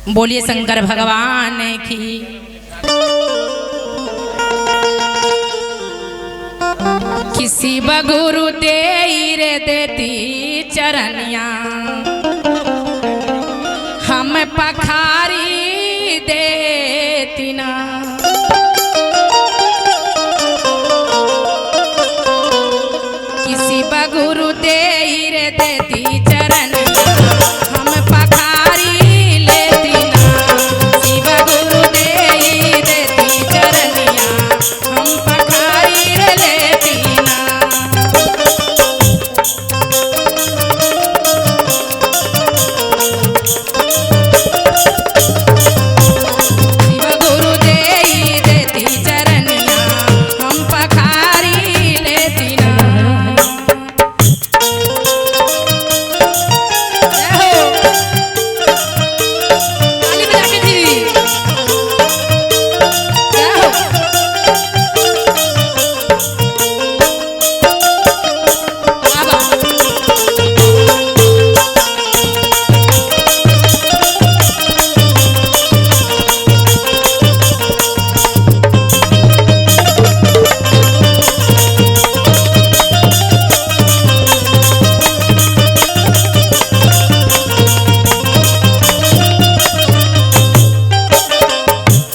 बोलिए शंकर भगवान की। किसी बगुरु दे रे देती चरनिया, हम पखारी देती ना। किसी बगुरु दे रे देती चरनिया, हम पखारी लेती ना। शिव गुरु दे देती चरनिया, हम पखारी लेती ना। शिव गुरु दे देती चरनिया, हम पखारी लेती ना। ताली बजा के जी। जय हो। बाबा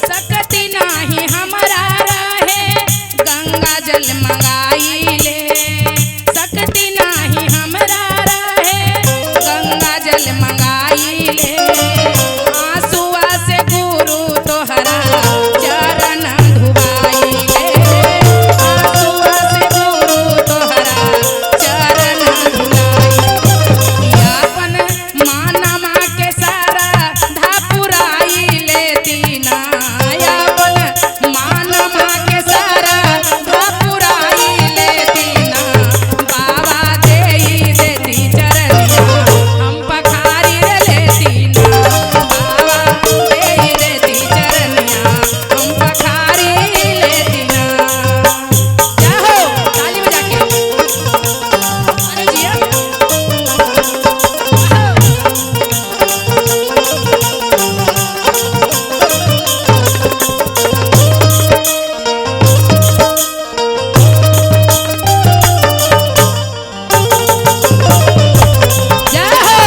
सकती नाही हमरा रहे गंगा जल मंगाई ले। सकती नाही हमरा रहे गंगा जल मंगाई ले। आंसुआ से गुरु तोहरा चरण धुआई ले। आंसुआ से गुरु तोहरा चरण धुआई। अपन मानमा के सारा धापुराई लेती ना। अपन मानमा के सारा धापुराई लेती ना। बाबा दे देती चरनिया, हम पखारी लेती ना। बाबा दे देती चरनिया, हम पखारी लेती ना। जय हो, ताली बजा के। अरे जिया। जय हो,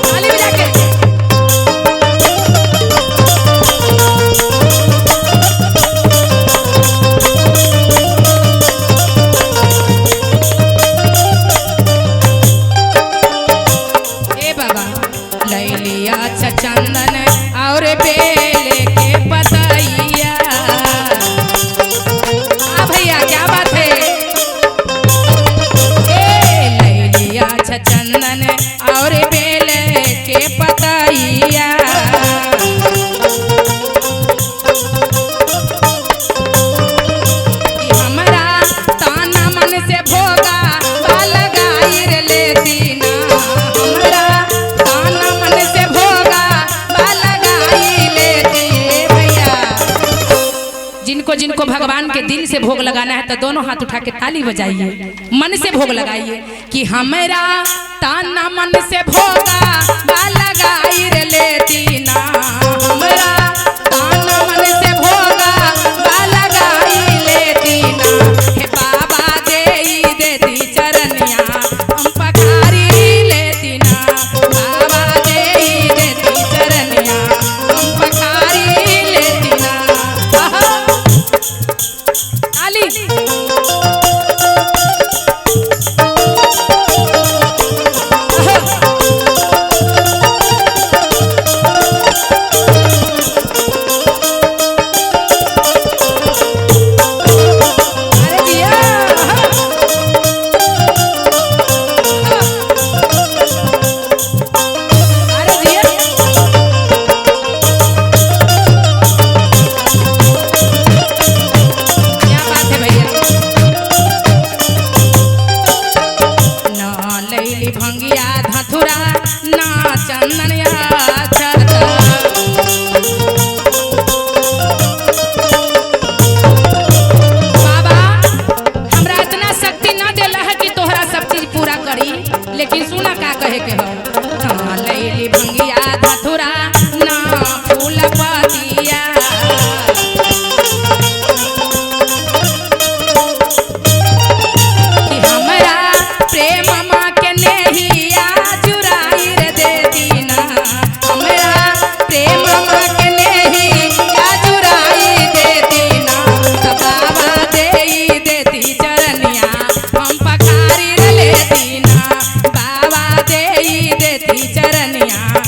ताली बजा के। ए बाबा लैलिया चंदन और बेले के पतैया। आ भैया क्या बात है। ए लैलिया चंदन और बेले के पतैया। हमरा ताना मन से भोगा लगाई रे लेती ना। हमरा ताना मन से भोगा लगाई लेती। भैया जिनको जिनको भगवान के दिल से भोग लगाना है तो दोनों हाथ उठा के ताली बजाइए, मन से भोग लगाइए कि हमरा ताना मन से भोगा लगाई रे लेती ना। हमरा ताना मन से भोगा लगाई लेती ना। हे बाबा दे देती चरनिया, हम पखारी लेती ना। बाबा दे देती चरनिया, हम पखारी लेती ना। आहा। ताली। अरे जिया। अरे जिया। क्या बात है भैया। ना लैली भंगिया धथुरा ना चंदन छता। बाबा हमरा इतना शक्ति ना देला है कि तोहरा सब चीज पूरा करी, लेकिन सुना का कहे के हो। भंगिया धतुरा ना फूल पतिया। कि हमरा प्रेम माँ के नेहिया चुराई रे देती ना, हमरा प्रेम माँ के नेहिया चुराई देती ना, त बाबा देई देती चरनिया हम पखारी रे लेती ना, बाबा देई देती चरनिया।